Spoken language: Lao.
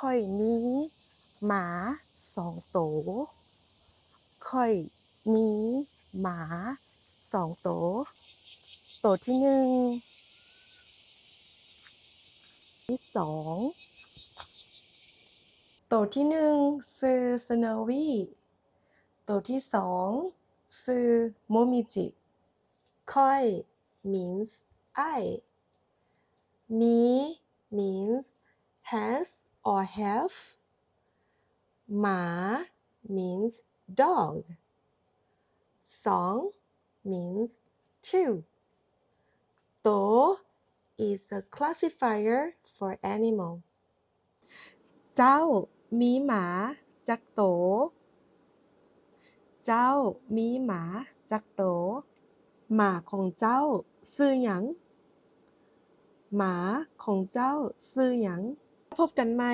ຂ້ອຍມີໝາສອງໂຕ. ຂ້ອຍມີໝາສອງໂຕ. ໂຕທີໜຶ່ງ ທີສອງ. ໂຕທີໜຶ່ງຊື່ Snowy. ໂຕທີສອງຊື່ Momiji. ຂ້ອຍ means I. ມີ means has or have. ໝາ means dog. ສອງ means two. ໂຕ is a classifier for animal. ເຈົ້າມີໝາຈັກໂຕ? ເຈົ້າມີໝາຈັກໂຕ? ໝາຂອງເຈົ້າຊື່ຫຍັງ? ໝາຂອງເຈົ້າຊື່ຫຍັງ? ພົບກັນໃໝ່